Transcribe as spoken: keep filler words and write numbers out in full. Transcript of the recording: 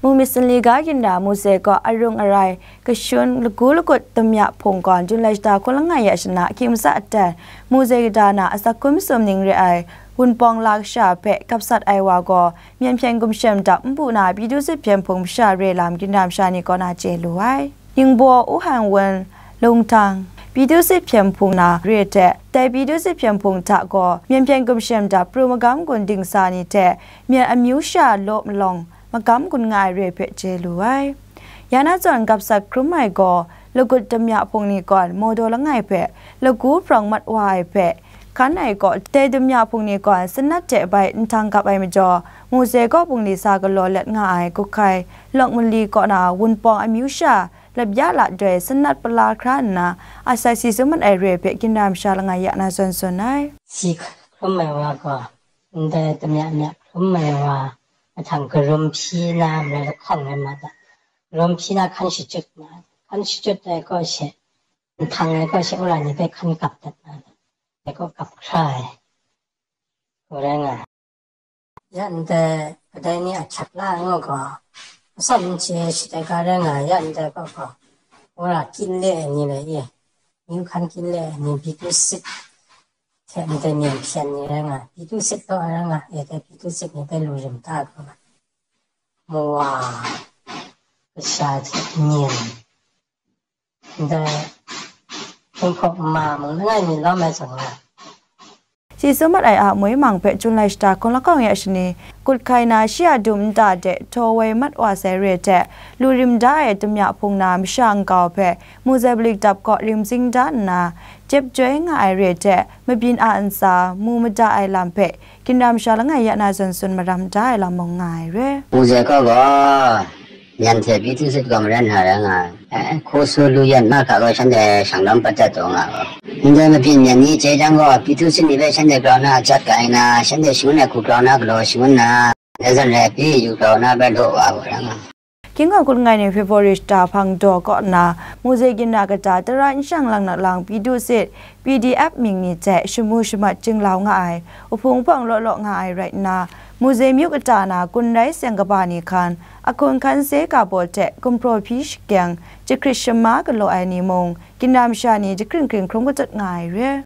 Mu myit sanli ga ginra Muze kaw arung arai kashun lagu lagut damya hpung gawn Jun lai shata hkun langai ya shana ahkying masa atan Muze gada na asak hkun masum ning re ai Wunpawng la kasha hpe gap sat ai wa gaw myen hpyen gumshem dap npu na Pyithu sit hpyen hpung masha re lam ginra masha ni kaw na chye lu ai. Ningbaw, U Han Wun, Lungtang, Pyithu sit hpyen hpung na re hte, dai Pyithu sit hpyen hpung hta gaw myen hpyen gumshem dap pru magam gun dingsa ni hte myen amyu sha law malawng magam gun nga ai re hpe chye lu ai. Ya na zawn gap sat hkrum ai gaw, lagut damya hpung ni gawn Mawdaw langai hpe lagu hprawng mat wa ai hpe, hkan ai gaw, dai damya hpung ni gawn sanat hte bai nhtang gap ai majaw, Muze kaw bungli sa galaw let nga ai Gukhai, Lawk mali kaw na Wunpawng amyu sha lap ya la doi sanat pala hkra nna, asai si tsun mat ai re hpe ginra masha langai ya na zawn tsun ai. Si hkrum ai wa gaw, ndai damya mya hkrum ai wa mahtang karum hpyi na malai lahkawng rai ma ta. Karum hpyi na hkan shachyut na, hkan shachyut ai kaw she, nhtang ai kaw she, wora ni hpe hkan gap dat na, dai kaw gap hkra ai, kaw rai nga ai. Ya ndai kadai ni a hkyat la ai ngu gaw, atsawm n chye shatai ga rai nga ai, ya ndai kaw gaw, wora kyin le ai ni rai i, myu hkan kyin le ai ni, Pyithu sit hte ndai myen hpyen ni rai nga ai, Pyithu sit law ai rai nga ai, e dai Pyithu sit ni hpe lu rim ta ai hku nga, mawa kasha hte myen, ndai hpung hpawk nma mung langai mi lawm ai zawn nga ai. Si tsun mat ai a moi mang hpe Jun lai shata hkun lahkawng ya shani, kut hkai na shi a dum nta de htaw woi mat wa sai re hte, lu rim da ai damya hpung na masha nkau hpe Muze balik dap kaw rimzing da nna, jep joi nga ai re hte, mabyin a ntsa mu mada ai lam hpe, ginra masha langai ya na zawn tsun maram da ai lam mung nga ai re. Muze kaw gaw, myen hte Pyithu sit gaw maren hna rai nga ai. Eh, hku su lu yan mahkra gaw shanhte shang lawm pat dat taw nga gaw. Ndai mabyin myen ni chye jang gaw, Pyithu sit ni hpe shanhte grau na jat kai nna, shanhte shangun ai hku grau na galaw shangun nna, dai zawn rai pyi yu grau na bai law wa gaw rai nga ai. Hkying gaw hkun langai ni February shata hpang daw kaw nna, Muze ginra kata tara nshang lang nat lang Pyithu sit, P D F mying ni hte shamu shamat jinglau nga ai, uhpung hpawng law law nga ai rai nna, Muze myu kata na gun rai seng kaba ni hkan, ahkun hkan se ga baw hte gumhpraw hpyi shakyang, jahkrit shama galaw ai ni mung, ginra masha ni jahkring hkring hkrum katut nga ai re.